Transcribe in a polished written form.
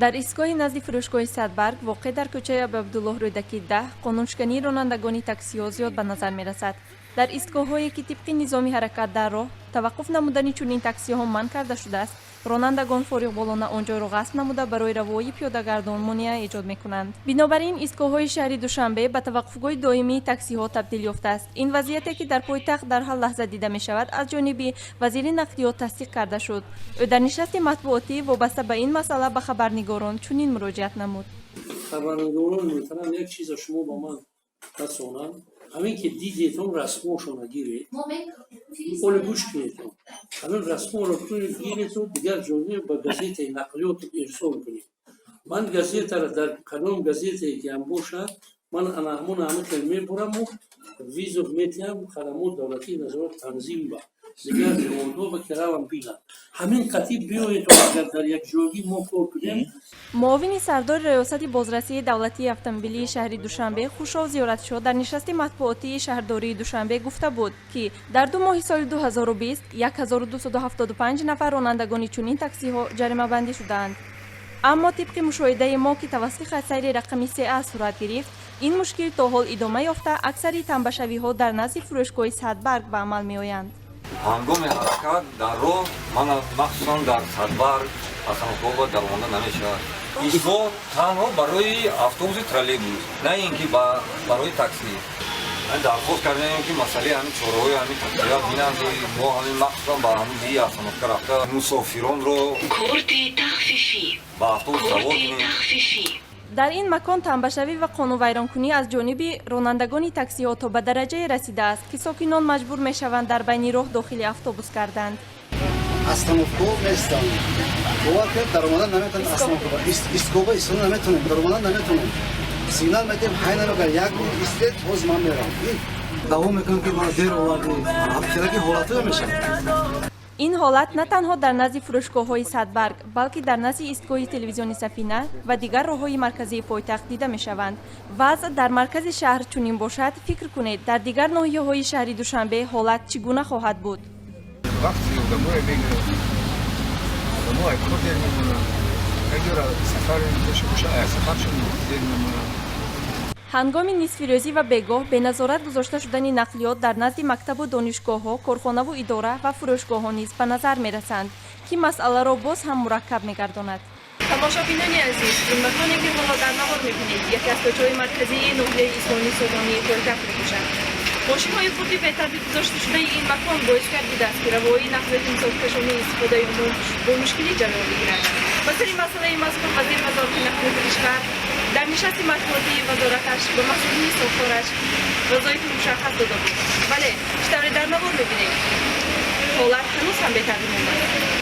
Дар истгоҳи назди фурӯшгоҳи Садбарг, воқеъ дар кӯчаи Абуабдуллоҳ Рӯдакӣ 10, қонуншикании ронандагони таксиҳо зиёд ба назар мерасад. Дар истгоҳҳое, ки тибқи низоми ҳаракат дар роҳ таваққуф намудани чунин таксиҳо манъ карда шудааст, ронандагон фориғболона он ҷойро ғасб намуда, барои равои пиёдагардон монеа эҷод мекунанд. Бинобар ин истгоҳҳои шаҳри Душанбе ба таваққуфгоҳи доимии таксиҳо табдил ёфтааст. Ин вазъияте, ки дар пойтахт дар ҳар лаҳза дида мешавад, аз ҷониби вазири нақлиёт тасдиқ карда шуд. Ӯ дар нишасти матбуотӣ вобаста ба ин масъала ба хабарнигорон чунин муроҷиат намуд. Хабарнигорон метавонам як чиза шумо ба ман расонам. Ҳамин ки дидетон, расмошона гиред, оле гӯш кунедон, ҳамин расморо гирету дигар ҷониба ба газетаи нақлиёт ирсол кунед. Ман газетаро дар кадом газетае ки ҳам бошад, ман ана ҳамон ҳамин хел мебураму вызов метиҳам хадамоти давлатии назорат танзим ба дигар ниҳодҳо ба ки равам бинам. Ҳамин қатъи биёед, агар дар як ҷойгӣ мо кор кунем. Муовини сардори Раёсати бозрасии давлатии автомобилии шаҳри Душанбе Хушов Зиёратшоҳ дар нишасти матбуотии шаҳрдории Душанбе гуфта буд, ки дар 2 моҳи соли 2020 1275 нафар ронандагони чунин таксиҳо ҷаримабандӣ шудаанд. Аммо тибқи мушоҳидаи мо, ки тавассути хатсайри рақами 3А сурат гирифт, ин мушкил то ҳол идома ёфта, аксари тамбашавиҳо дар назди фурӯшгоҳи Садбарг ба амал меоянд. Ҳангоми ҳаракат дар роҳ, мана махсусан дар Садбарг, остановкаҳо даромада намешавад. Истгоҳ танҳо барои автобуси троллейбус, на ин ки барои таксӣ. Дархост кардем, ки масъалаи ҳамин чораҳои ҳамин таксиҳо бинанд, ки мо ҳамин махсусан ба ҳамин ди остановка рафта мусофиронро Корти тахфифӣ. ба автобус савор Корти кунем. тахфифӣ. Дар ин макон тамбашавӣ ва қонунвайронкунӣ аз ҷониби ронандагони таксиҳо то ба дараҷае расидааст, ки сокинон маҷбур мешаванд дар байни роҳ дохили автобус гарданд. Остановкаҳо нестанд, бовар кунед, даромадан наметавонем. Остановка истгоҳба истода наметавонем, даромадан наметавонем. Сигнал медиҳем, ҳай намекунад. Як бор истед, ҳозир ман мерам, давом мекунам, ки мана дер овардӣ. Ҳамхелаки ҳолатҳое мешавад. Ин ҳолат на танҳо дар назди фурӯшгоҳҳои Садбарг, балки дар назди истгоҳи телевизиони Сафина ва дигар роҳҳои марказии пойтахт дида мешаванд. Вазъ дар маркази шаҳр чунин бошад, фикр кунед, дар дигар ноҳияҳои шаҳри Душанбе ҳолат чӣ гуна хоҳад буд? Вақти одамое мегирад, одамо ай кор дер мемонанд, якҷора сафар дошта боша, ай сафаршон дер мемонанд. Ҳангоми нисфирӯзӣ ва бегоҳ беназорат гузошта шудани нақлиёт дар назди мактабу донишгоҳҳо, корхонаву идора ва фурӯшгоҳҳо низ ба назар мерасанд, ки масъаларо боз ҳам мураккаб мегардонад. Тамошобинони азиз, ин маконе, ки ҳоло дар навор мебинед, яке аз кӯчаҳои марказии ноҳияи Исломии Сомонии пойтахт мебошад. Мошинҳои хурди бетартиб гузошташудаи ин макон боис гардидааст, ки равоии нақлиёти мусофиркашонии истифодаи умум бо мушкилӣ ҷараён бигирад. Ба сари масъалаи мазкур вазири вазорати нақлиёти кишвар дар нишасти матбуотии вазораташ ба масъулини сохтораш вазоифи мушаххас дода буд, вале чӣ тавре дар навор мебинед, ҳолат ҳанӯз ҳам бетағйир мондааст.